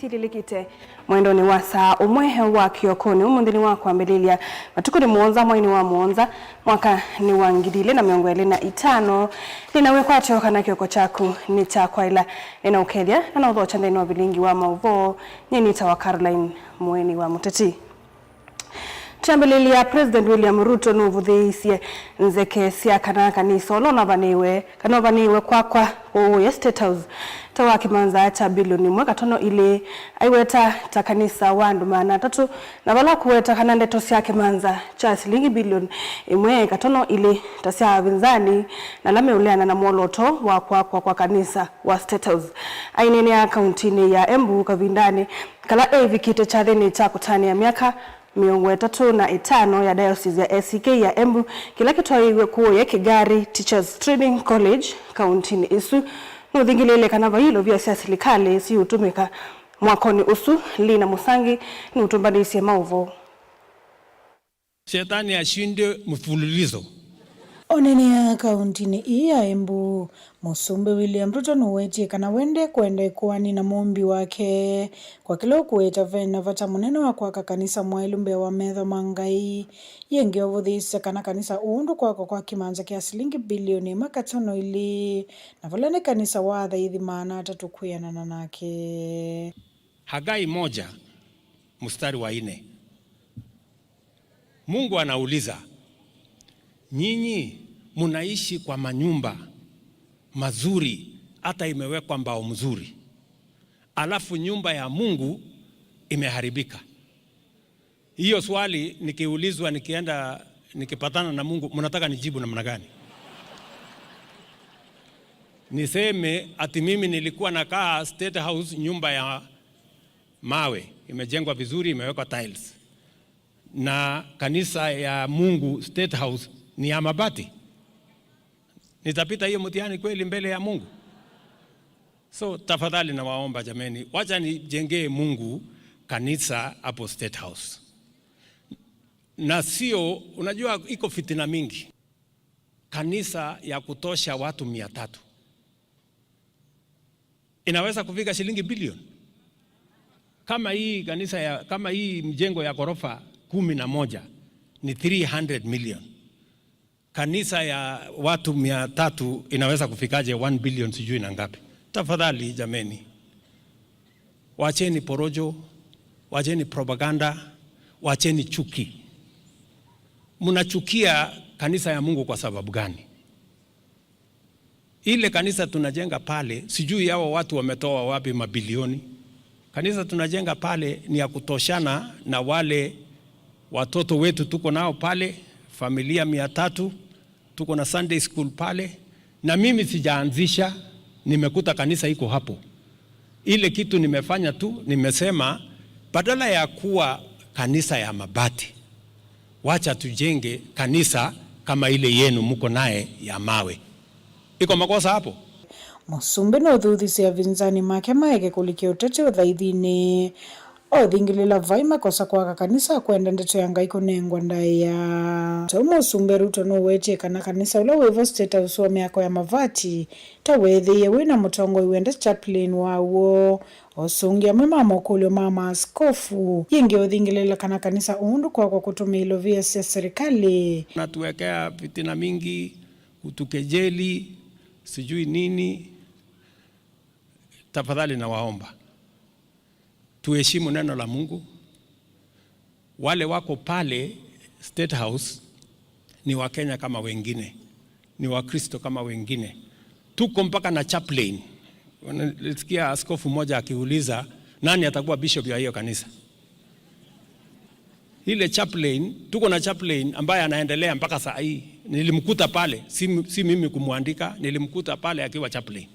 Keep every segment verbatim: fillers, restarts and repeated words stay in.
Silĩlĩkĩte mwendonĩ wa saa ũmwe wa kĩokonĩ, ũmũnthĩ nĩ wa kwambĩlĩlya, matukũ nĩ mũonza, mweinĩ wa mũonza, mwaka nĩ wa ngili ilĩ na mĩongo ĩlĩ na itano. Nĩna wĩkwatyo kana kĩoko kyaku nĩ kya kwaĩla. Nĩna ũkethya na na ũthokya nthĩnĩ wa vilingi wa maũvoo. Nyie nĩtawa Caroline Mũeni wa Mũteti. Twambĩlĩlya, President William Ruto nũvũthĩĩisye nzeke sya kana kanisa ũla ũnavanĩiwe, kana ũvanĩiwe kwakwa ũũya State House ta wa kĩmanza kya bilioni ĩmwe katono ilĩ, aiweta ta kanisa wa andũ maana atatũ, na vala kũweta kana ndeto sya kĩmanza kya silingi bilioni ĩmwe katono ilĩ ta sya avinzani na ala meũleana na mwolooto wa kwakwa kwa kanisa wa State House. Aineenea kauntinĩ ya Embu kavindanĩ kala eivikĩte kyathĩnĩ kya kũtanĩa myaka mĩongo ĩtatũ na ĩtano ya Diocese ya A C K ya Embu, kĩla kĩtwaĩiwe kũũya Kĩgari Teachers Training College kauntinĩ ĩsu. Nũthingĩlĩĩle kana vai ilovia sya silikalĩ siũtũmĩka mwakonĩ ũsu. Lina Mũsangi nũtũmbanĩisye maũvoo. Shetani ashinde mfululizo. Oneenea kauntinĩ ii ya Embu, Mũsumbĩ William Ruto nũwetie kana we ndekwenda ĩkoani na Mũmbi wake kwa kĩla ũkũweta ve na vata mũnene wa kwaka kanisa mwaĩlu mbee wa metho ma Ngai. Yĩngĩ ovũthĩĩsya kana kanisa ũũ ndũkwakwa kwa kĩmanza kya silingi bilioni ĩmwe katono ilĩ, na vala nĩ kanisa wa athaithi maana atatũ kwĩanana nake. Hagai moja mstari wa nne. Mungu anauliza, "Nyinyi munaishi kwa manyumba mazuri, hata imewekwa mbao mzuri, alafu nyumba ya Mungu imeharibika." Hiyo swali nikiulizwa, nikienda, nikipatana na Mungu, mnataka nijibu namna gani? Niseme ati mimi nilikuwa nakaa State House, nyumba ya mawe, imejengwa vizuri, imewekwa tiles, na kanisa ya Mungu State House ni ya mabati? Nitapita hiyo mtihani kweli mbele ya Mungu? So, tafadhali nawaomba jameni, wacha nijengee Mungu kanisa hapo State House. Na sio, unajua iko fitina mingi. Kanisa ya kutosha watu mia tatu inaweza kufika shilingi bilioni? Kama hii kanisa ya, kama hii mjengo ya ghorofa kumi na moja ni three hundred million, kanisa ya watu mia tatu inaweza kufikaje one billion sijui na ngapi? Tafadhali jameni, wacheni porojo, wacheni propaganda, wacheni chuki. Mnachukia kanisa ya Mungu kwa sababu gani? Ile kanisa tunajenga pale, sijui hawa watu wametoa wapi mabilioni. Kanisa tunajenga pale ni ya kutoshana na wale watoto wetu tuko nao pale, familia mia tatu, tuko na Sunday school pale, na mimi sijaanzisha, nimekuta kanisa iko hapo. Ile kitu nimefanya tu, nimesema, badala ya kuwa kanisa ya mabati, wacha tujenge kanisa kama ile yenu mko naye ya mawe. Iko makosa hapo? Mũsumbĩ nũthuthisye avinzani make maeke kũlikya ũteti ũthaithinĩ. Othingĩlĩla vai makosa kwaka kanisa kwenda ndeto ya Ngai kũnengwa ndaĩa. Tau Mũsumbĩ Ruto nũwetie kana kanisa ũla wĩ vo State House wa mĩako ya mavati ta weethĩie wĩ na mũtongoi wenda chaplain waw'o, osũngĩ amwe ma mokũlyo ma maaskofu. Yĩngĩ ũthingĩlĩla kana kanisa ũũ ndũkwakwa kũtũmĩa ilovia sya serikali. Natuwekea fitina mingi, kutukejeli, sijui nini. Tafadhali nawaomba, tuheshimu neno la Mungu. Wale wako pale State House ni Wakenya kama wengine, ni Wakristo kama wengine. Tuko mpaka na chaplain. Nilisikia askofu mmoja akiuliza, "Nani atakuwa bishop ya hiyo kanisa?" Ile chaplain, tuko na chaplain ambaye anaendelea mpaka saa hii. Nilimkuta pale, si, si mimi kumwandika, nilimkuta pale akiwa chaplain.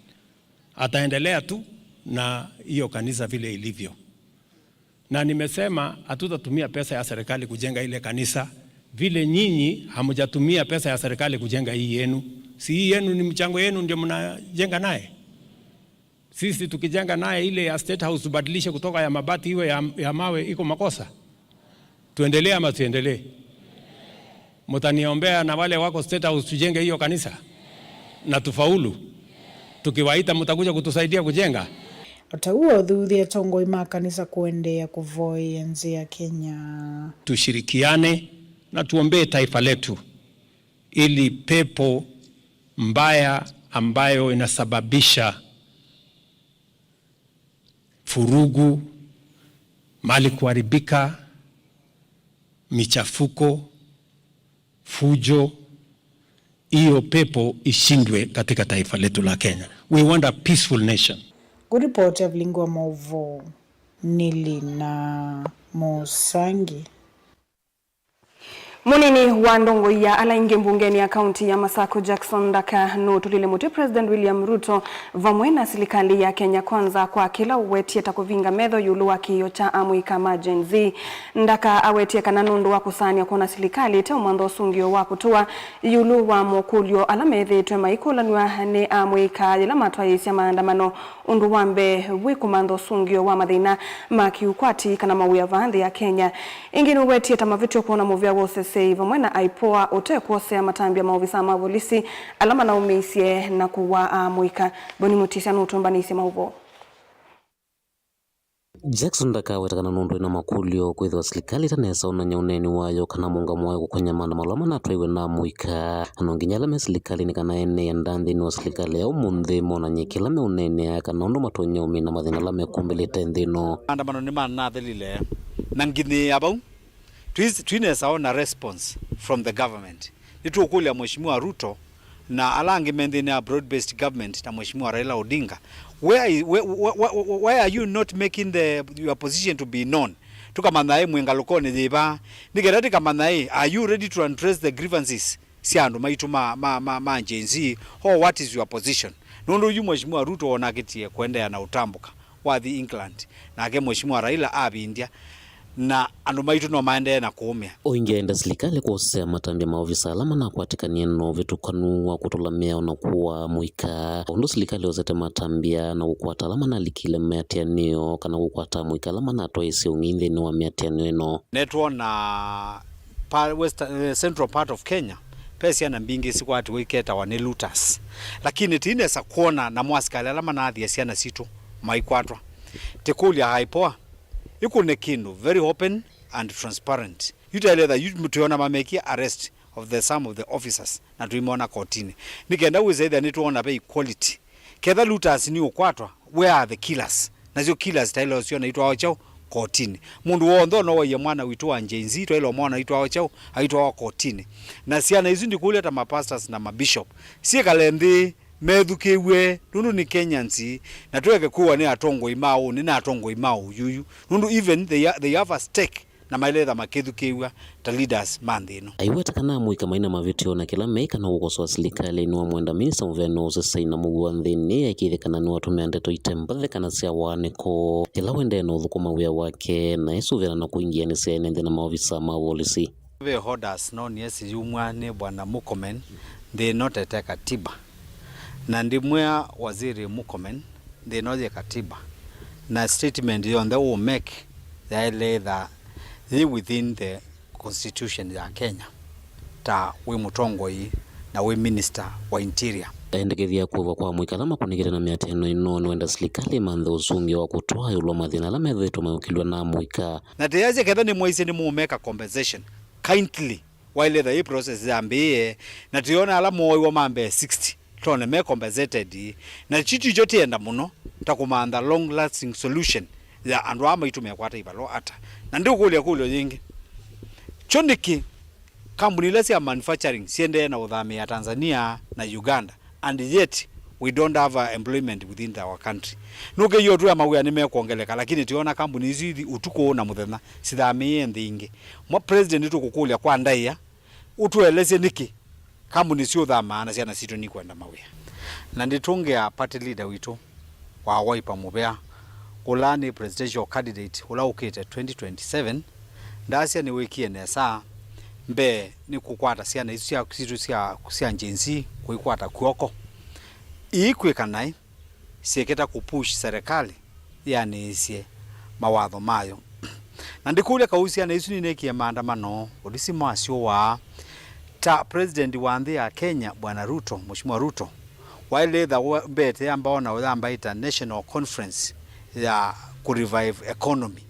Ataendelea tu na hiyo kanisa vile ilivyo. Na nimesema hatutatumia pesa ya serikali kujenga ile kanisa vile nyinyi hamjatumia pesa ya serikali kujenga hii yenu. Si hii yenu ni mchango yenu ndio mnajenga naye? Sisi tukijenga naye ile ya State House, tubadilishe kutoka ya mabati iwe ya, ya mawe, iko makosa? Tuendelee ama tuendelee? Mtaniombea na wale wako State House tujenge hiyo kanisa na tufaulu? Tukiwaita, mtakuja kutusaidia kujenga? O ta ũu, athuthya atongoi ma kanisa kũendeea kũvoyea nzĩ ya Kenya. Tushirikiane na tuombee taifa letu ili pepo mbaya ambayo inasababisha furugu, mali kuharibika, michafuko, fujo, hiyo pepo ishindwe katika taifa letu la Kenya. We want a peaceful nation. Kũripoti Avilingi wa Maũvoo, nĩ Lina Mũsangi. Mũnini wa ndongoi ya ala aingĩ mbungeni ya kaunti ya Masakũ, Jackson Ndaka, nũtũlile mũtĩ President William Ruto vamwe na silikalĩ ya Kenya Kwanza kwa kĩla ũwetie ta kũvinga metho ĩũlũ wa kĩĩo kya amũika ma Gen Z. Ndaka awetie kana nũndũ wa kũsaanĩa kwona silikalĩ ĩteũmantha ũsũngĩo wa kũtũa ĩũlũ wa mokũlyo ala methĩĩtwe maikũlanw'a nĩ amũika yĩla matwaĩĩsya maandamano, ũndũ wa mbee wĩ kũmantha ũsũngĩo wa mathĩna ma kĩũkwati kana mawĩa vaa nthĩ ya Kenya. Ĩngĩ nĩũwetie ta mavĩtyo kwona mũvĩa wa ũseseĩ vamwe na IPOA ũte kwosea matambya maovisaa ma volisi ala manaũmĩisye na kũwaa amũika. Boni Mutisya nũtũmbanĩisye maũvoo. Jackson ndakaweta kana nũndũ ĩna makũlyo kwĩthĩwa silikalĩ ĩtanesa ũnany'a ũneeni wayo kana mũũngamo wayo kũkonya maandamano ala manatwaiwe na amũika. Na no nginya ala me silikalĩnĩ kana ene ĩanda nthĩnĩ wa silikalĩ ya ũmũnthĩ monany'e kĩla meũneenea kana ũndũ matonya ũmina mathĩna ala mekumbĩlĩte nthĩ ĩno. Maandamano nĩmanathelile na nginyĩĩa vau. Twĩ-, twĩnesa ona response from the government. Nĩtũũkũlya Mheshimiwa Ruto na ala angĩ me nthĩnĩ wa broad-based government ta Mheshimiwa Raila Odinga, where, i- where, where, where, where are you not making the, your position to be known? Tũkamanya ĩ mwĩ ngalũkonĩ yĩva, nĩ kenda tĩkamanya ĩ, are you ready to address the grievances sya andũ maitũ ma, ma, ma, ma Gen Z, or what is your position? Nũndũ yu Mheshimiwa Ruto onakĩtie kũendeea na ũtambũka wathi England, nake Mheshimiwa Raila avindya, na andũ maitũ no maendee na kũũmĩa. O ĩngĩ aenda silikalĩ kwosea matambya maovisa ala manakwatĩkanie na ũvĩtũkanu wa kũtũla mĩao na kũaa amũika. Ũndũ silikalĩ yosete matambya na kũkwata ala manalikile mĩatĩanĩo kana kũkwata amũika ala manatwaĩĩsye ũng'ei nthĩnĩ wa mĩatĩanĩo ĩno. Nĩtwona pa Western, eh, central part of Kenya, ve syana mbingĩ sikwatiwe iketawa nĩ looters. Lakini tiinesa kwona namo asikalĩ ala manaathie syana sitũ maikwatwa. Tĩkũlya IPOA ĩkũne kĩndũ very open and transparent. Yu taĩletha yu twĩona mamekie arrest of the some of the officers na tũimona kotinĩ. Nĩ kenda wĩsa ĩthĩa nĩtwoona ve equality. Ketha looters nĩũkwatwa, where are the killers? Nasyo killers taĩle ũsyona itwawa kyaũ kotinĩ. Mũndũ w'onthe ũnowaie mwana witũ wa Gen Z twaĩle ũmwona aitwawa kyaũ, aitwawa kotinĩ. Na syana isu ndikũlya ta mapastors na mabishop syĩkale nthĩ methukĩĩw'e, nũndũ nĩ Kenyans, na tũeke kwĩwa nĩ atongoi ma ũnĩ na atongoi ma ũyuyu, nũndũ even they, are, they have a stake na maĩle ĩtha makĩthukĩĩw'a ta leaders ma nthĩ ĩno. Aiweta kana amũika maina mavĩtyo na kĩla meĩka no kũkosoa silikalĩ nĩwamwenda minista mũvea nĩ wa ũseseĩ na mũuo wa nthĩnĩ aikĩĩthya kana nĩwatũmĩa ndeto ite mbathe kana sya waanĩko ĩla wendee na ũthũkũma wĩa wake na esũvĩana na kũingĩanĩsya ene nthĩ na maovisa ma volisi. Ve orders noonie siyumw'a nĩ Bwana Murkomen nthĩ ĩno tete katiba, na ndimwĩa Waziri Murkomen nthĩ ĩno yĩ katiba, na statement yonthe ũũ make yaĩle ĩtha yĩ within the constitution ya Kenya ta wĩ mũtongoi na wĩ minister wa interior. Aendekethya kũĩvwa kwa amũika ala makũnĩkĩte na mĩatĩanĩo ĩno nĩwenda silikalĩ ĩmanthe ũsũngĩo wa kũtwaa ĩũlũ wa mathĩna ala methĩĩtwe mayũkĩlw'a na amũika. Na tĩyasya ketha nĩmwaisye nĩmũũmeka compensation, kindly waĩle ĩtha ĩ process yambĩĩe, na tũyona ala mooĩwa ma mbee sixty tone me compensated, na kyu tikyo tĩenda mũno ta kũmantha long lasting solution ya andũ aa maitũ mekwata ivalũa ata. Na ndĩũkũlya ĩkũlyo yĩngĩ, kyo nĩkĩ kambuni ila sya manufacturing siendee na ũthamĩĩa Tanzania na Uganda and yet we don't have, uh, employment within our country? Nũkĩie ũtwĩa mawĩa nĩmekwongeleka, lakini tũyona kambuni isu ithi ũtukũ na mũthenya sithamĩĩe nthĩ ingĩ. Mwa President, nĩtũkũkũlya kwa ndaĩa ũtũelesye nĩkĩ kambuni syũthamaa na syana sitũ nikwenda mawĩa. Na ndĩtũngĩa party leader witũ wa Wiper mũvea, ũla nĩ presidential candidate ũla ũkĩte twenty twenty-seven, ndasya nĩwĩkie nesa mbee nĩ kũkwata syana isu sya, sitũ sya, sya Gen Z kũikwata kw'oko. Ii kwĩka naĩ syĩkĩta kũpush serikali yĩanĩĩsye mawatho mayo. Na ndĩkũlya kaũ syana isu nineekie maandamano, volisi masyũaa? Ta President wa nthĩ ya Kenya, Bwana Ruto, Mheshimiwa Ruto, waĩle ĩtha mbete yamba ona ũyamba ĩta National Conference ya kũ revive economy.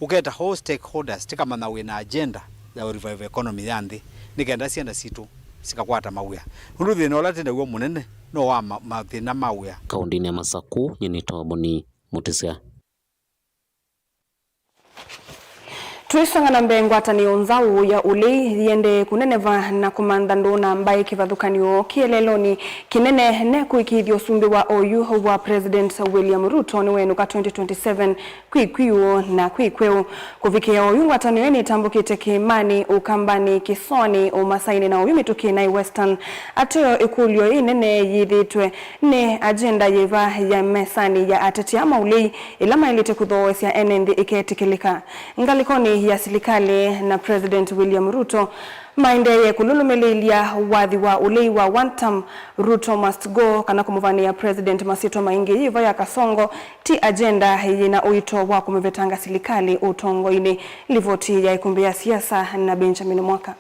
Ũketa all stakeholders, tĩkamanya wĩ na agenda ya kũ revive economy ya nthĩ, nĩ kenda syana sitũ sikakwata mawĩa. Nũndũ thĩna ũla twĩ naw'o mũnene no wa ma-, mathĩna ma wĩa. Kaũndĩnĩ ya Masakũ, nyie nĩ Toboni Mũtĩsya. Tũisonga na mbee, ngwatanĩo nzaũ ya ũlei yĩendee kũneneva na kũmantha ndũũ na mbaĩ kĩvathũkany'o kĩeleelonĩ kĩnene ne kũĩkĩĩthya ũsumbĩ wa oyu wa President William Ruto nĩwenũka twenty twenty-seven kwĩ kwĩu na kwĩ kweũ. Kũvikĩa oyu, ngwatanĩo ĩĩ nĩtambũkĩte kĩĩmanĩ, Ũkambanĩ, Kĩsoanĩ, Ũmasainĩ na oyu mĩtũkĩ naĩ Western. Ateo ĩkũlyo ĩnene yĩthĩĩtwe nĩ agenda yĩva ya mesanĩ ya ateti aa ma ũlei ĩla maĩlĩte kũthoosya ene nthĩ ĩketĩkĩlĩka. Ngalĩkonĩ ya silikalĩ na President William Ruto maendeeye kũlũlũmĩlĩĩlya wathi wa ũlei wa one term, Ruto must go, kana kũmũvanĩĩa President masyĩtwa maingĩ, yĩva ya Kasongo ti agenda yĩna ũito wa kũmĩvetanga silikalĩ ũtongoinĩ. Livoti ya ĩkũmbĩ ya siasa na Benjamin Mwaka.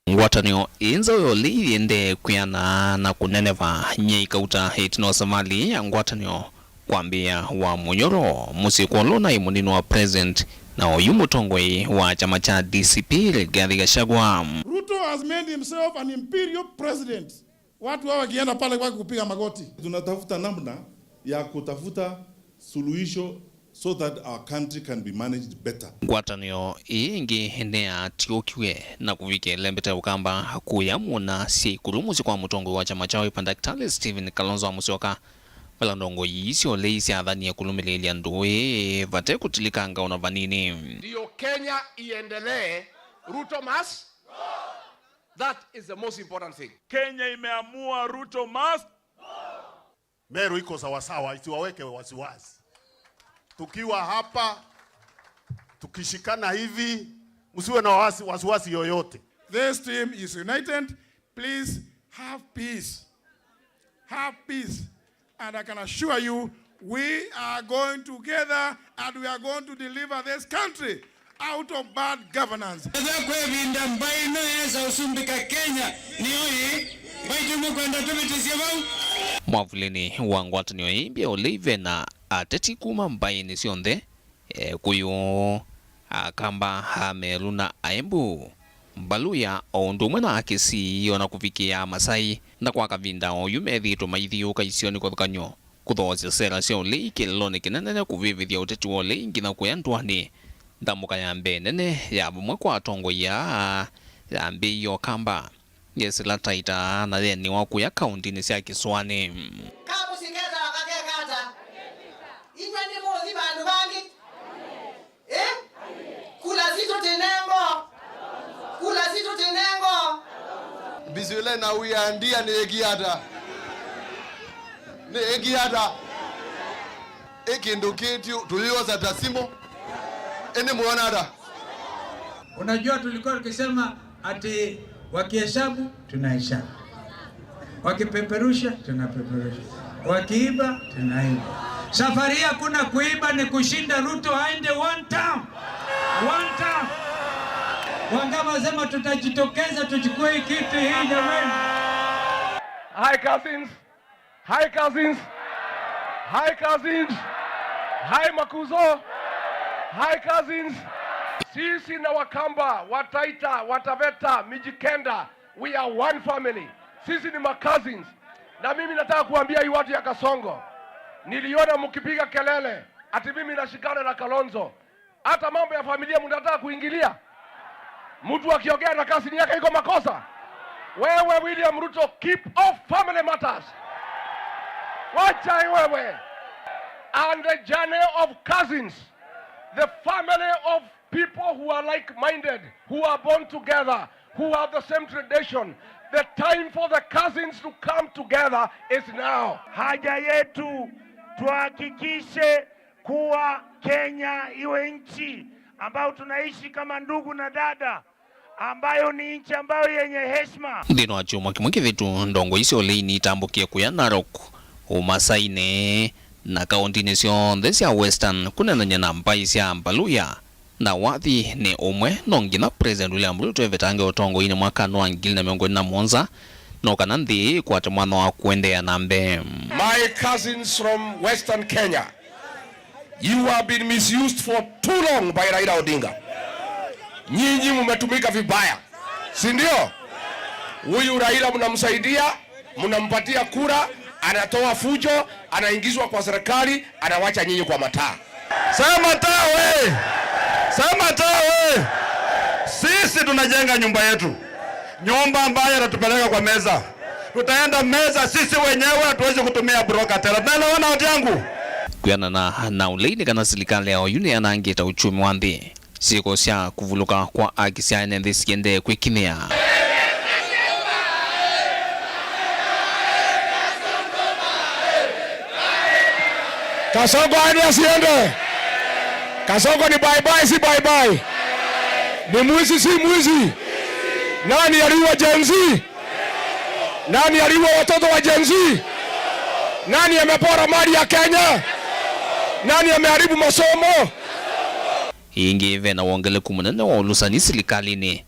Ngwatanĩo ĩĩ nzaũ ya ũlei yĩendee kwĩana na kũneneva. Nyie ikauta ĩtina wa savalĩ ya ngwatanĩo kwambĩĩa wa mũnyoro mũsyĩ kwa ũla ũnaĩ mũnini wa president na oyu mũtongoi wa kyama kya D C P, Rigathi Gachagua. Ruto has made himself an imperial president. Watu hawa wakienda pale kwake kupiga magoti. Tunatafuta namna ya kutafuta suluhisho so that our country can be managed better. Ngwatanĩo ĩĩ ĩngĩ nĩyatiũkiw'e na kũvikĩa ĩlembete Ũkamba kũya mũna syĩ ĩkũlũ mũsyĩ kwa mũtongoi wa kyama kya Wiper, Daktari Stephen Kalonzo Musyoka, vala ndongoi ii sya ũlei syathanie kũlũmĩlĩĩlya ndũũ ĩĩ vate kũtilikanga ona vanini. Ndio Kenya iendelee, Ruto must. That is the most important thing. Kenya imeamua Ruto must. Meru iko sawasawa, isiwaweke wasiwasi. Tukiwa hapa, tukishikana hivi, msiwe na wasi-, wasiwasi yoyote. This team is united. Please have peace. Have peace. And I can assure you, we are going together and we are going to deliver this country out of bad governance. Ethĩwa kwĩ ĩvinda mbaĩ ĩno yesa ũsumbĩka Kenya, nĩyo ĩĩ. Mbaitũ nĩkwenda tũvĩtĩsye vau. Mwavulĩnĩ wa ngwatanĩo ĩĩ mbya ũlei ve na ateti kuma mbaĩnĩ syonthe, Ekũyũ, Akamba, Ameru na Aembu, Mbaluya, o ũndũ ũmwe na Akisii, o na kũvikĩa Amasai, na kwa kavinda oyu methĩĩtwe maithiũũka isionĩ kĩvathũkany'o kũthoosya sera sya ũlei kĩlelonĩ kĩnene na kũvĩvĩthya ũteti wa ũlei nginya kũya ndũanĩ. Ndambũka ya mbee nene ya vamwe kwa atongoi aa yambĩĩie Ũkamba. Yesĩla Taita na yeniwa kũya kaũndĩnĩ sya Kĩsũanĩ. Kamũsyĩ ketawa kakekata. Inywe nĩmũthi vandũ vangĩ? Eh? Kula sitũ tinengo. Kula sitũ tinengo. Mbisyo ĩla ĩnawia ndia nĩyĩkie ata? Nĩyĩkie ata? Ĩ kĩndũ kĩtyu tũyĩosa ta simũ. Ĩndĩ mũona ata? Unajua, tulikuwa tukisema ati wakihesabu, tunahesabu. Wakipeperusha, tunapeperusha. Wakiiba, tunaiba. Safari hii hakuna kuiba, ni kushinda Ruto aende one term. One term. Wangama sema tutajitokeza tuchukue hii kiti hii, jamani. Hi, cousins. Hi, cousins. Hi, cousins. Hi, Makuzo. Hi, cousins. Sisi na Wakamba, Wataita, Wataveta, Mijikenda, we are one family. Sisi ni ma cousins. Na mimi nataka kuambia hii watu ya Kasongo, niliona mkipiga kelele ati mimi nashikana na Kalonzo. Hata mambo ya familia mnataka kuingilia? Mtu akiongea na cousin yake iko makosa? Wewe William Ruto, keep off family matters. Wacha wewe. And the journey of cousins, the family of people who are like-minded, who are born together, who have the same tradition, the time for the cousins to come together is now. Haja yetu tuhakikishe kuwa Kenya iwe nchi ambayo tunaishi kama ndugu na dada, ambayo ni nchi ambayo yenye heshima. Nthĩnĩ wa kyumwa kĩmwe kĩvĩtu, ndongoi sya ũlei nitambũkie kũya Narok, Ũmasainĩ, na kaũndĩnĩ syonthe sya Western kũneenany'a na mbaĩ sya Mbaluya. Na wathi nĩ ũmwe, no nginya President William Ruto evetange ũtongoinĩ mwakanĩ wa ngili na mĩongo ĩlĩ na mũonza, no kana nthĩ ĩkwate mwanya wa kũendeea na mbee. My cousins from Western Kenya, you have been misused for too long by Raila Odinga. Nyinyi mumetumika vibaya, si ndio? Huyu Raila mnamsaidia, mnampatia kura, anatoa fujo, anaingizwa kwa serikali, anawacha nyinyi kwa mataa. Sema tawe! Sema tawe! Sisi tunajenga nyumba yetu, nyumba ambayo itatupeleka kwa meza. Tutaenda meza sisi wenyewe, hatuwezi kutumia broker tena. Tunaelewana, watu yangu? Kwĩanana na ũlei nĩ kana silikalĩ ya oyu nĩyanangĩte uchumi wa nthĩ. Syĩko sya kũvulũka kwa aki sya ene nthĩ siendee kwĩkinyĩa. Kasongo aende asiende? Kasongo ni bye bye, si bye bye? Ni mwizi, si mwizi? Nani aliua Gen Z? Nani aliua watoto wa Gen Z? Nani amepora mali ya Kenya? Nani ameharibu masomo? Ĩngĩ, ve na wongeleku mũnene wa ũlũsani silikalĩnĩ.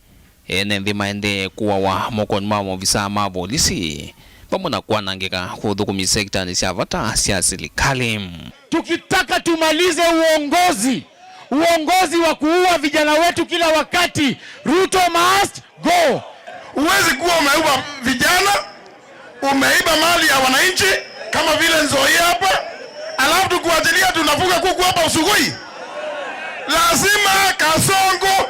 Ene nthĩ maendee kũawa mokonĩ ma maovisaa ma volisi, vamwe na kwanangĩka kwa ũthũkũmi sektanĩ sya vata sya silikalĩ. Tukitaka tumalize uongozi, uongozi wa kuua vijana wetu kila wakati, Ruto must go. Huwezi kuwa umeiba vijana, umeiba mali ya wananchi kama vile Nzoia hapa, alafu tukuachilia tunafuga kuku hapa Usugui. Lazima Kasongo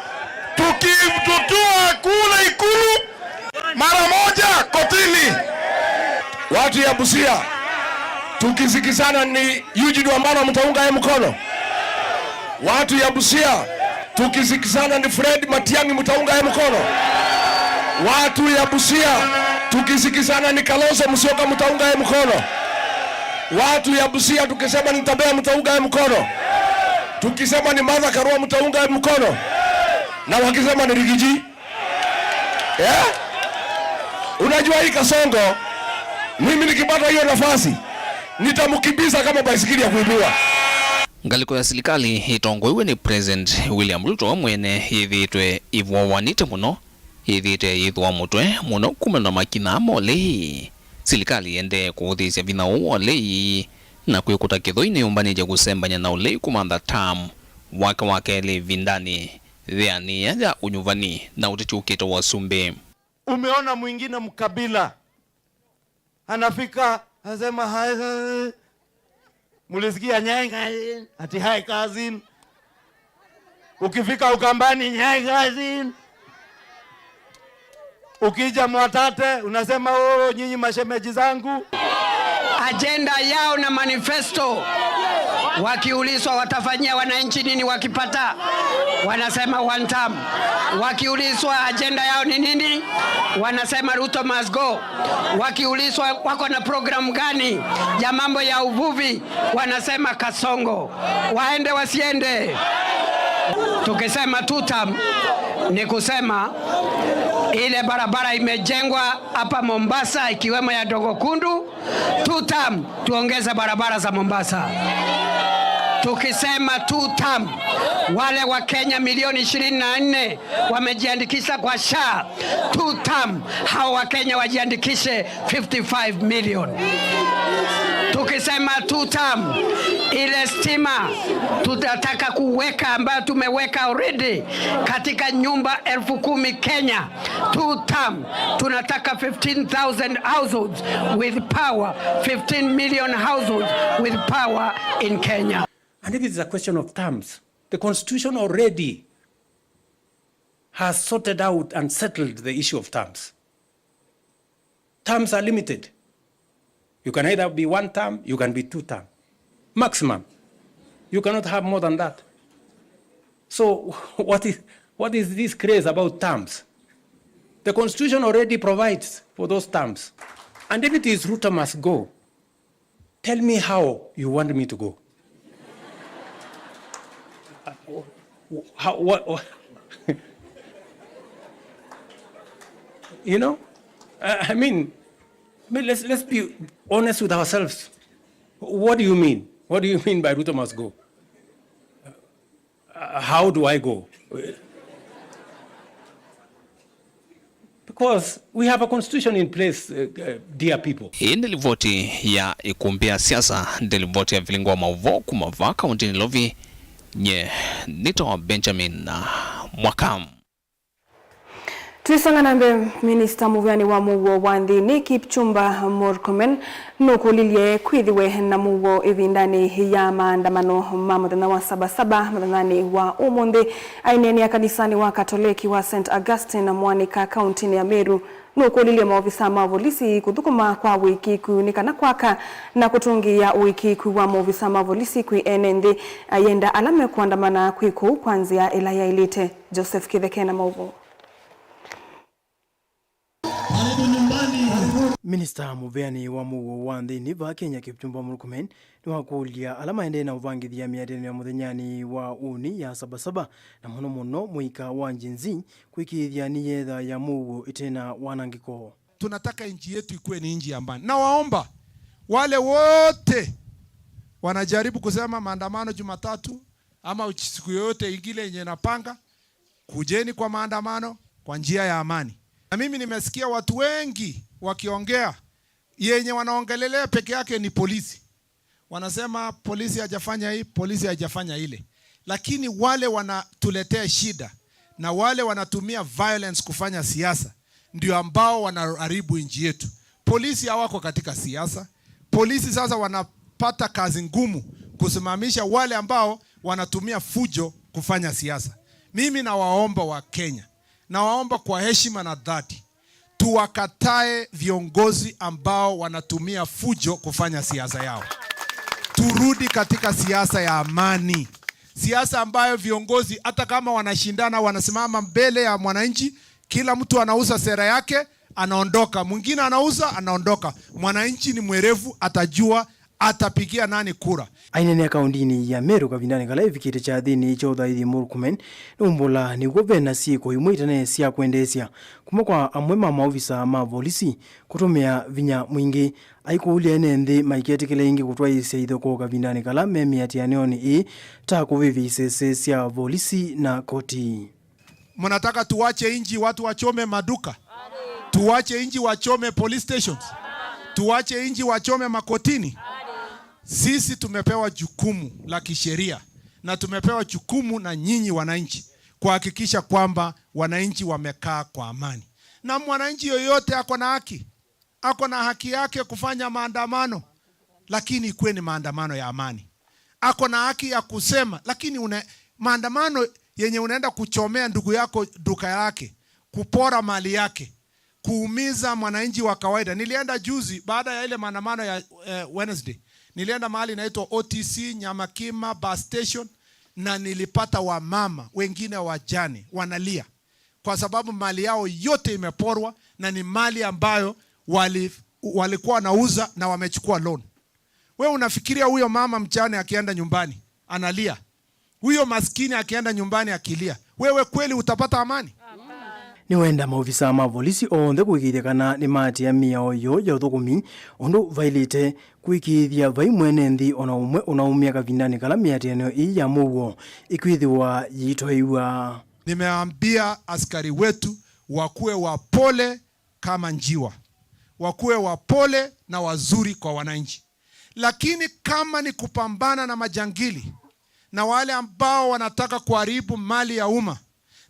tukitutua kule Ikulu mara moja kotini. Watu ya Busia, tukisikizana ni Eugene Wamalwa, mtaunga ye mkono? Watu ya Busia, tukisikizana ni Fred Matiang'i, mtaunga ye mkono? Watu ya Busia, tukisikizana ni Kalonzo Musyoka, mtaunga ye mkono? Watu ya Busia, tukisema ni Tabea, mtaunga ye mkono? Tukisema ni Martha Karua, mtaunga ye mkono? Na wakisema ni Rigiji? Eh? Unajua hii Kasongo, mimi nikipata hiyo nafasi, nitamkimbiza kama baisikeli ya kuibiwa. Ngalĩko ya silikalĩ ĩtongoew'e nĩ President William Ruto mwene yĩthĩĩtwe ĩvoawanĩte mũno, yĩthĩĩte yĩthũa mũtwe mũno kumana na makinya ma ũlei. Silikalĩ ĩendee kũũthĩĩsya vinya ũũ wa ũlei na kwĩkũta kĩthũi nĩyũmbanĩtye kũsembany'a na ũlei kũmantha term wake wa kelĩ ĩvindanĩ yĩanĩĩa ya ũnyuvani na ũteti ũkĩte wa ũsumbĩ. Umeona mwingine mkabila anafika, anasema, "Hi, hi." Mulisikia, "Nyai cousin," ati, "Hi cousin." Ukifika Ukambani, "Nyai cousin." Ukija Mwatate, unasema, "Oh, nyinyi mashemeji zangu." Ajenda yao na manifesto, wakiulizwa watafanyia wananchi nini wakipata, wanasema one term. Wakiulizwa ajenda yao ni nini, wanasema Ruto must go. Wakiulizwa wako na program gani ya mambo ya uvuvi, wanasema Kasongo. Waende wasiende? Tukisema two term, ni kusema ile barabara imejengwa hapa Mombasa, ikiwemo ya Dogo Kundu, two term, tuongeze barabara za Mombasa. Tukisema two term, wale wa Kenya milioni ishirini na nne wamejiandikisha kwa SHA, two term, hao wa Kenya wajiandikishe fifty-five million. Tukisema two term, ile stima tutataka kuweka, ambayo tumeweka already katika nyumba elfu kumi Kenya, two term, tunataka fifteen thousand households with power, fifteen million households with power in Kenya. And if it's a question of terms, the constitution already has sorted out and settled the issue of terms. Terms are limited. You can either be one term, you can be two term. Maximum. You cannot have more than that. So what is, what is this craze about terms? The constitution already provides for those terms. And if it is Ruto must go, tell me how you want me to go. How, what, what? You know? I, I mean, I mean, let's, let's be honest with ourselves. What do you mean? What do you mean by Ruto must go? Uh, how do I go? Because 'Cause we have a constitution in place, uh, uh, dear people. Hii nĩ livoti ya ikumbĩ ya siasa, nĩ livoti ya vilingi wa mauvoo kuma vaa kaunti Nairobi. Nye nĩtawa Benjamin Mwaka. Twisonga na mbee, minista mũvĩanĩ wa mũuo wa nthĩnĩ Kipchumba Murkomen nũkũlilye kwĩthĩwe na mũuo ĩvindanĩ ya maandamano ma mũthenya wa Saba Saba mũthenyanĩ wa ũmũnthĩ. Aineenea kanisanĩ wa Katoleki wa Saint Augustine Mwanika, kauntinĩ ya Meru, nũkũlilye maovisa ma volisi kũthũkũma kwa ũĩkĩĩku nĩ kana kwaka na kũtũngĩĩa ũĩkĩĩku wa maovisa ma volisi kwĩ ene nthĩ, ayenda ala mekũandamana kwĩ kũu kwa nzĩa ĩla yaĩlĩte. Joseph Kĩtheke na maũvoo. Minista mũvĩanĩ wa mũuo wa nthĩnĩ vaa Kenya, Kipchumba Murkomen, nĩwakũlya ala maendee na ũvangĩthya mĩatĩanĩo ya mũthenyanĩ wa ũnĩ ya Saba Saba, na mũno mũno mũika wa Gen Z, kwĩkĩĩthya nĩyethĩa mũuo ĩte na wanangĩko. Tunataka nchi yetu ikuwe ni nchi ya amani. Nawaomba wale wote wanajaribu kusema maandamano Jumatatu ama uch-, siku yoyote ingine yenye napanga, kujeni kwa maandamano kwa njia ya amani. Na mimi nimesikia watu wengi wakiongea, yenye wanaongelelea peke yake ni polisi. Wanasema polisi hajafanya hii, polisi hajafanya ile. Lakini wale wanatuletea shida na wale wanatumia violence kufanya siasa ndio ambao wanaharibu nchi yetu. Polisi hawako katika siasa. Polisi sasa wanapata kazi ngumu kusimamisha wale ambao wanatumia fujo kufanya siasa. Mimi nawaomba wa Kenya, nawaomba kwa heshima na dhati, tuwakatae viongozi ambao wanatumia fujo kufanya siasa yao. Turudi katika siasa ya amani, siasa ambayo viongozi, hata kama wanashindana, wanasimama mbele ya mwananchi, kila mtu anauza sera yake, anaondoka, mwingine anauza, anaondoka. Mwananchi ni mwerevu, atajua atapigia nani kura. Aineenea kauntinĩ ya Meru kavindanĩ kala ĩvikĩte kyathĩnĩ kya ũthaithi, Murkomen nĩwaumbũla nĩw'o ve na syĩko imwe itene sya kwendeesya kuma kwa amwe ma maovisa ma volisi kũtũmĩa vinya mwingĩ. Aikũlya ene nthĩ maiketĩkĩle ĩngĩ kũtwaĩĩsya ithokoo kavindanĩ kala me mĩatĩanĩonĩ ĩĩ, ta kũvĩvya isese sya volisi na koti. Mnataka tuwache nchi watu wachome maduka? Tuwache nchi wachome police stations? Tuwache nchi wachome makotini? Sisi tumepewa jukumu la kisheria na tumepewa jukumu na nyinyi wananchi kuhakikisha kwamba wananchi wamekaa kwa amani. Na mwananchi yoyote ako na haki, ako na haki yake kufanya maandamano, lakini ikuwe ni maandamano ya amani. Ako na haki ya kusema, lakini una, maandamano yenye unaenda kuchomea ndugu yako duka yake, kupora mali yake, kuumiza mwananchi wa kawaida. Nilienda juzi baada ya ile maandamano ya, eh, Wednesday. Nilienda mahali inaitwa O T C, Nyamakima bus station, na nilipata wamama, wengine wajane, wanalia kwa sababu mali yao yote imeporwa na ni mali ambayo wali-, walikuwa wanauza na wamechukua loan. We unafikiria huyo mama mjane akienda nyumbani analia, huyo maskini akienda nyumbani akilia, wewe kweli utapata amani? Nĩwenda maovisa ma volisi onthe kũĩkĩĩthya kana nĩmaatĩĩa mĩao yoo ya ũthũkũmi ũndũ vaĩlĩte, kũĩkĩĩthya vai mwene nthĩ ona ũmwe ũnaumĩa kavindanĩ kala mĩatĩanĩo ĩĩ ya mũuo ĩkwĩthĩwa yĩitwaĩw'a. Nimeambia askari wetu wakuwe wapole kama njiwa, wakuwe wapole na wazuri kwa wananchi. Lakini kama ni kupambana na majangili na wale ambao wanataka kuharibu mali ya umma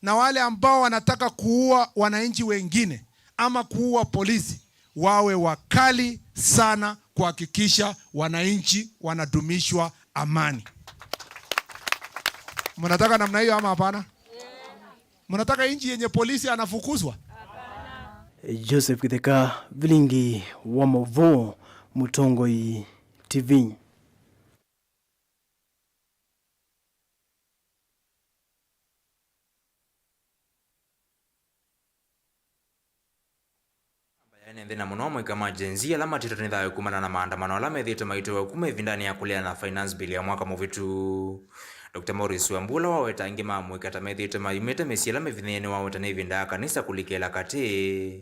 na wale ambao wanataka kuua wananchi wengine ama kuua polisi, wawe wakali sana kuhakikisha wananchi wanadumishwa amani. Mnataka namna hiyo ama hapana? Mnataka nchi yenye polisi anafukuzwa? Joseph Kĩtheka, vilingi wa maũvoo, Mũtongoi T V. Ene nthĩ na mũno amũika ma Gen Z ala matetwe nĩ thayũ kumana na maandamano ala methĩĩtwe maitwĩwa kuma ĩvindanĩ ya kũleana na finance bill ya mwaka mũvĩtu. Doctor Maurice Wambua waweta angĩ ma amũika ta methĩĩtwe mayumĩte mĩsyĩ ĩla mĩvinyĩĩe nĩwaweta nĩ ĩvinda ya kanisa kũlikĩla katĩ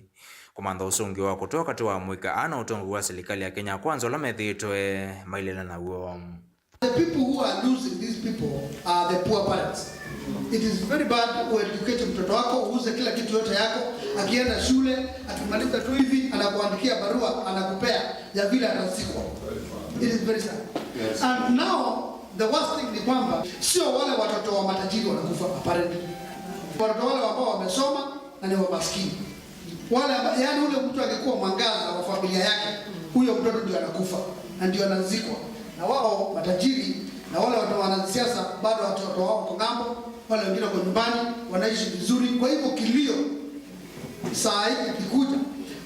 kũmantha ũsũngĩo wa kũtũa katĩ wa amũika aa na ũtongoi wa silikalĩ ya Kenya Kwanza ũla methĩĩtwe maileana naw'o. The people who are losing these people are the poor parents. It is very bad ueducate mtoto wako, uuze kila kitu yote yako, akienda shule, akimaliza tu hivi, anakuandikia barua, anakupea ya vile atazikwa. It is very sad. Yes. And now, the worst thing ni kwamba sio wale watoto wa matajiri wanakufa, apparently. Watoto wale ambao wamesoma na ni wa maskini. Wale amba-, yaani ule mtu angekuwa mwangaza wa familia yake, huyo mtoto ndio anakufa na ndio anazikwa. Na wao matajiri na wale watu wanasiasa bado watoto wao wako ng'ambo, wale wengine wako nyumbani wanaishi vizuri. Kwa hivyo kilio saa hii ikikuja,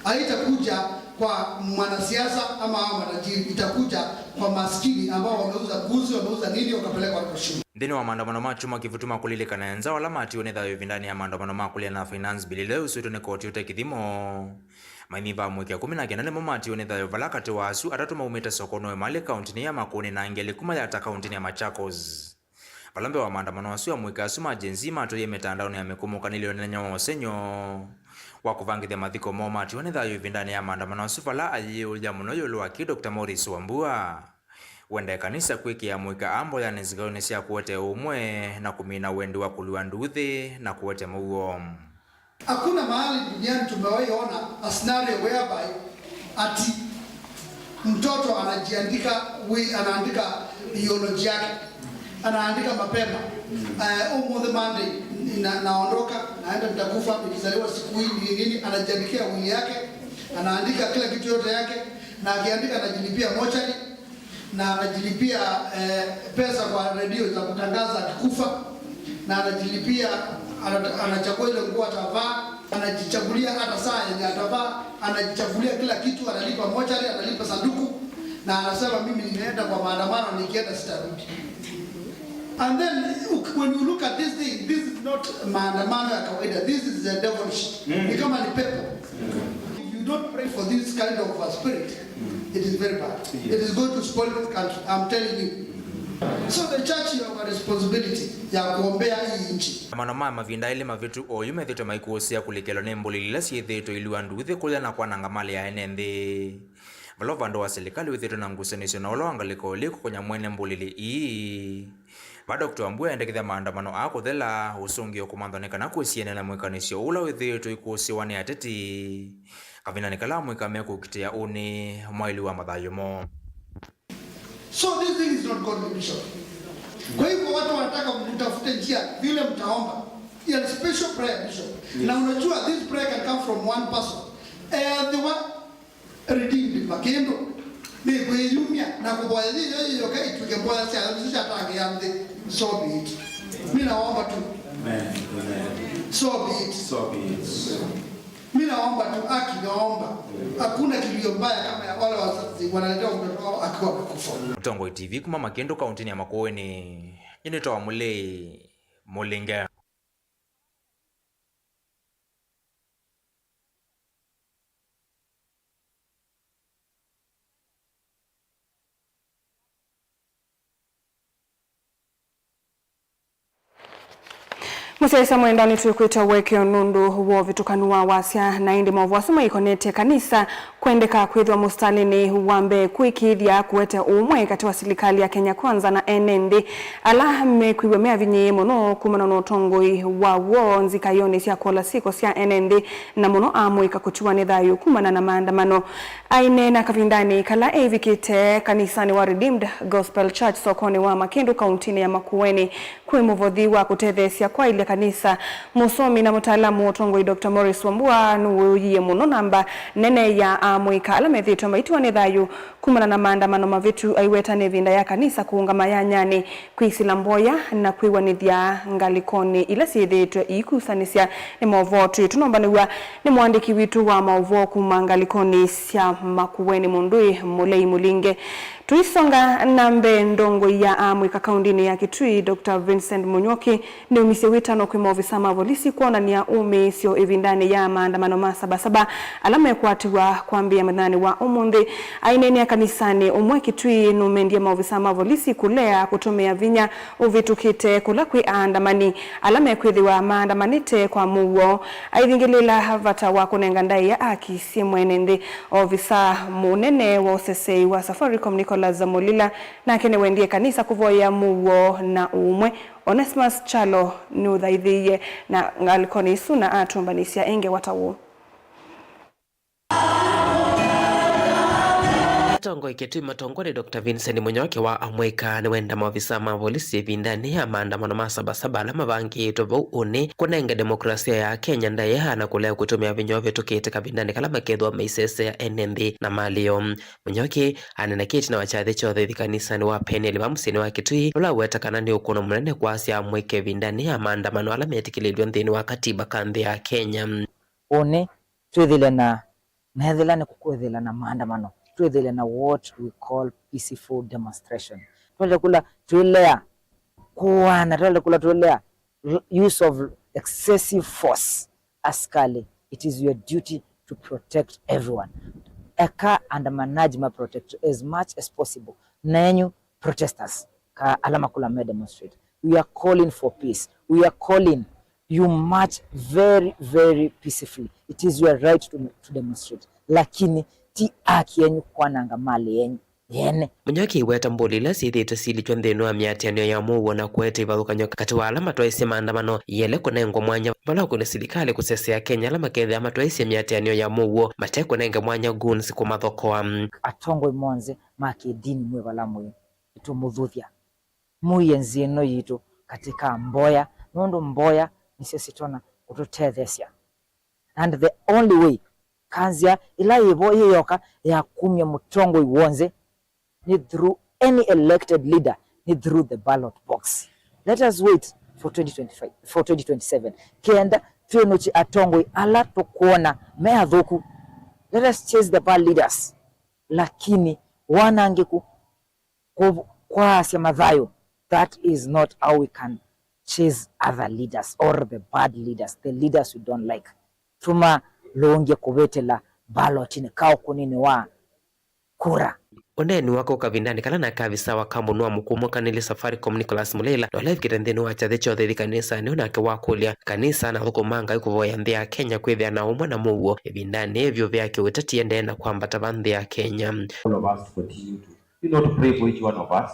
haitakuja kwa mwanasiasa ama hao matajiri, itakuja kwa maskini ambao wameuza mbuzi, wameuza nini, wakapeleka watoto shule. Nthĩnĩ wa maandamano ma kyumwa kĩvĩtu ma kũlilikana nza ala matiwe nĩ thayũ ĩvindanĩ ya maandamano ma kũleana na Finance Bill ĩla yusũĩtwe nĩ koti ũte kĩthimo, maimĩva amũika ĩkũmi na kenda nĩmo matiwe nĩ thayũ, vala katĩ wa asu atatũ maumĩte Sokono, Emali kaũntĩnĩ ya Makueni, na angĩ elĩ kuma Yatta kaũntĩnĩ ya Machakos. Vala mbee wa maandamano asu, amũika asu ma Gen Z matũie mĩtandaonĩ ya mĩkũmũkanĩlyo nene wa ũsengy'o wa kũvangĩthya mathiko moo matiwe nĩ thayũ ĩvindanĩ ya maandamano asu, vala ayĩũlya mũno ĩũlũ wa kĩ Doctor Maurice Wambua. Wenda ĩkanisa kwĩkĩa amũika aa mboyanĩ nzikaũnĩ sya kũete ũmwe na kũmina wendi wa kũlua nduuthĩ na kũete mũuo. Hakuna mahali duniani tumewahi ona a scenario whereby ati mtoto anajiandika, we, anaandika eulogy yake, anaandika mapema, eh, "Ũmũnthĩ Monday, na-, naondoka, naenda, nitakufa, nilizaliwa siku hii, nini, nini," anajiandikia will yake, anaandika kila kitu yote yake, na akiandika anajilipia mochari, na anajilipia, eh, pesa kwa redio za kutangaza akikufa, na anajilipia, ana-, anachagua ile nguo atavaa, anajichagulia hata saa yenye atavaa, anajichagulia kila kitu, analipa mochari, analipa sanduku, na anasema, "Mimi nimeenda kwa maandamano, nikienda sitarudi." And then, uk-, when you look at this thing, this is not maandamano ya kawaida, this is a devilish. Mm. Ni kama ni pepo. Mm. If you don't pray for this kind of a spirit, it is very bad. Yes. It is going to spoil this country, I'm telling you. So the church, you have a responsibility ya kuombea hii nchi. Maandamano ma mavinda elĩ mavĩtu oyu methĩtwe maikũsĩa kũlikĩlwa nĩ mbũlĩli ila syĩthĩĩtwe ilua nduuthĩ kũya na kwananga malĩ ya ene nthĩ. Vala ũvande wa silikalĩ wĩthĩĩtwe na ngusanĩsyo na ũla wa ngalĩko ĩlĩ kũkonya mwene mbũlĩli ii. Va Doctor Wambua endekethya maandamano aa kũthela, ũsũngĩo kũmanthwa nĩ kana kwĩsianĩa na mwĩkanĩsyo ũla wĩthĩĩtwe ikũsĩwa nĩ ateti kavindanĩ kala amũika mekũkitĩa ũnĩ mwaĩlu wa mathayũ moo. So this thing is not godly, Bishop. Kwa hivyo watu wanataka mtafute njia vile mtaomba. Ya special prayer, Bishop. Yes. Na unajua this prayer can come from one person. Eh, the one redeemed Makĩndũ nĩkwĩyumya na kũvoya yĩyo yĩyoka ituĩke mboya sya nthĩ syatangĩĩa nthĩ. So be it. Mi naomba tu. Amen. Amen. So be it. So be it. Mi naomba tu, haki naomba. Hakuna kilio mbaya kama ya wale wazazi wanaletea watoto wao akiwa amekufa. Mũtongoi T V kuma Makĩndũ, kaũntĩnĩ ya Makueni, nĩnĩtawa Mũlei Mũlinge. Mũsyaĩĩsya mwenda, nĩtwĩkwĩte ũekeo nũndũ wa ũvĩtũkanu wa wasya, na ĩndĩ maũvoo asu maikonetye kanisa kwendeka kwĩthĩwa mũsitalĩnĩ wa mbee kũĩkĩĩthya kũete ũmwe katĩ wa silikalĩ ya Kenya Kwanza na ene nthĩ, ala mekwĩw'a meavinyĩĩe mũno kumana na ũtongoi wa w'o nzikaĩonĩ sya kũola syĩko sya ene nthĩ, na mũno amũika kũtiwa nĩ thayũ kumana na maandamano. Aineena kavindanĩ kala eĩvikĩte kanisanĩ wa Redeemed Gospel Church sokonĩ wa Makĩndũ, kauntinĩ ya Makueni, kwĩ mũvothi wa kũtetheesya kwaĩlya kanisa, mũsomi na mũtaalamu wa ũtongoi, Doctor Morris Wambua, nũwĩũyie mũno namba nene ya amũika ala methĩĩtwe maitiwa nĩ thayũ kumana na maandamano mavĩtu, aiweta nĩ ĩvinda ya kanisa kũũngama yanyanĩ, kwĩsĩla mboya na kwĩw'anĩthya ngalĩkonĩ ila syĩthĩĩtwe iikusanĩsya. Nĩ maũvoo twĩ tũnombanĩw'a nĩ mũandĩki witũ wa maũvoo kuma ngalĩkonĩ sya Makueni, Mũndũĩ Mũlei Mũlinge. Tũisonga na mbee, ndongoi ya amũika kaundinĩ ya Kitui, Doctor Vincent Mũnyuoki, nĩumisye wĩtano kwĩ maovisa ma volisi kwonany'a ũmĩĩsyo ĩvindanĩ ya maandamano ma Sabasaba ala mekwatiwa kwambĩĩa mũthenyanĩ wa ũmũnthĩ. Aineenea kanisanĩ ũmwe Kitui, nũmendie maovisa ma volisi kũlea kũtũmĩa vinya ũvĩtũkĩte kũla kwĩ aandamani ala mekwĩthĩwa maandamanĩte kwa mũuo. Aivingĩlĩĩla vata wa kũnenga ndaĩa aki syĩ mwene nthĩ. Ovisa mũnene wa ũseseĩ wa Safaricom, Nicholas Nicholas Mulila, nake nĩwendie kanisa kũvoyea mũuo na ũũmwe. Onesmus Kyalo nĩũthaithĩie na ngalĩkonĩ isu na atũmbanĩsya ĩngĩ wata ũũ. Atongoi Kitui matongwa nĩ Doctor Vincent Munyoki wa Amwĩka nĩwenda maovisa ma volisi ĩvindanĩ ya maandamano ma Sabasaba ala mavangĩĩtwe vau ũnĩ kũnenge demokrasia ya Kenya ndaĩa na kũlea kũtũmĩa vinya ũvĩtũkĩte kavindanĩ kala makethĩwa maisesea ene nthĩ na malĩ yoo. Munyoki anene kĩtina wa kyathĩ kya ũthaithi kanisanĩ wa Peniel va mũsyĩnĩ wa Kitui, ũla aweta kana nĩ ũkũno mũnene kwasya Amwĩka ĩvindanĩ ya maandamano ala metĩkĩlĩlw'e nthĩnĩ wa katiba ka nthĩ ya Kenya. Ũnĩ twĩthĩle na, na ethĩla nĩ kũkwĩthĩla na maandamano, twĩthĩle na what we call peaceful demonstration. Twende kũla twĩlea kũana, twende kũla twĩlea use of excessive force. Askali, it is your duty to protect everyone. Eka andamanaji ma protect as much as possible. Na enyu protesters, ka ala makũla me demonstrate, we are calling for peace. We are calling you march very, very peacefully. It is your right to, to demonstrate. Lakini ti haki yenyu kwananga mali yenyu yene. Munyoki aiweta mbũli ila syĩthĩĩtwe silikya nthĩnĩ wa mĩatĩanĩo ya mũuo na kũete ivathũkany'o katĩ wa ala matwaĩsye maandamano yele kũnengwa mwanya vala ũkũnĩ silikalĩ kũsesea Akenya ala makethĩa matwaĩsye mĩatĩanĩo ya mũuo mate kũnenge mwanya goons kũmathokoa. Atongoi monthe ma kĩndini mwĩ vala mwĩ, nĩtũmũthuthya. Mũie nzĩ ĩno yitũ katĩ ka mboya, nũndũ mboya nĩsyo sitonya kũtũtetheesya. And the only way, kanzĩa ĩla yĩvo yĩyoka ya kumya mũtongoi w'onthe nĩ through any elected leader, nĩ through the ballot box. Let us wait for twenty twenty-five, for twenty twenty-seven, kenda twĩnũkye atongoi ala tũkwona me athũku. Let us chase the bad leaders. Lakini wanangĩku kũ-, kwaasya mathayũ, that is not how we can chase other leaders or the bad leaders, the leaders we don't like. Tũmalũngye kũvĩtĩla mbalotini ka ũkũnĩnĩ wa kura. Ũneeni wake ũkavindanĩ kala nake avisa wa kambuni wa mũkũmũkanĩlĩ Safaricom Nicholas Mulila na ũla evikĩte nthĩnĩ wa kyathĩ kya ũthaithi kanisanĩ, ũnake wakũlya kanisa na athũkũma Ngai kũvoya nthĩ ya Kenya kwĩthĩa na ũmwe na mũuo ĩvindanĩ yĩĩ vyũ ya kĩũteti ĩendee na kwambata va nthĩ ya Kenya. All of us to continue to, you know, to pray for each one of us,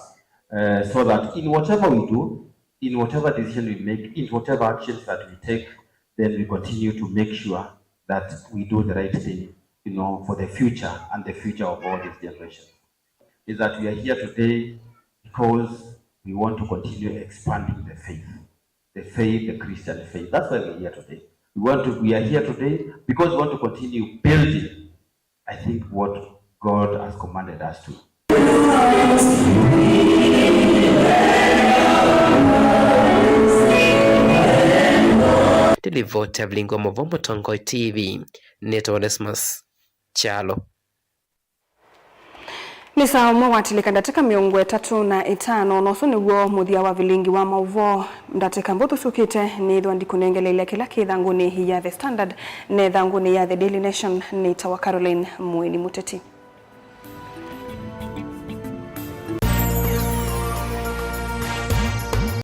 uh, so that in whatever we do, in whatever decision we make, in whatever actions that we take, then we continue to make sure that we do the right thing, you know, for the future and the future of all these generations. Is that we are here today because we want to continue expanding the faith, the faith, the Christian faith. That's why we're here today. We want to, we are here today because we want to continue building, I think, what God has commanded us to. Ndilivoti Avilingo Movo, Mũtongoi T V, nĩtawa Onesmus Kyalo. Nĩ saa ũmwe watilĩka ndatĩka mĩongo ĩtatũ na ĩtano, na ũsu nĩw'o mũthya wa vilingi wa maũvoo. Ndatĩka mbũthũ syũkĩte nĩĩthwa ndikũnengeleelya kĩla kĩ ĩthangũnĩ ya The Standard na ĩthangũnĩ ya The Daily Nation. Nĩtawa Caroline Mũeni Mũteti.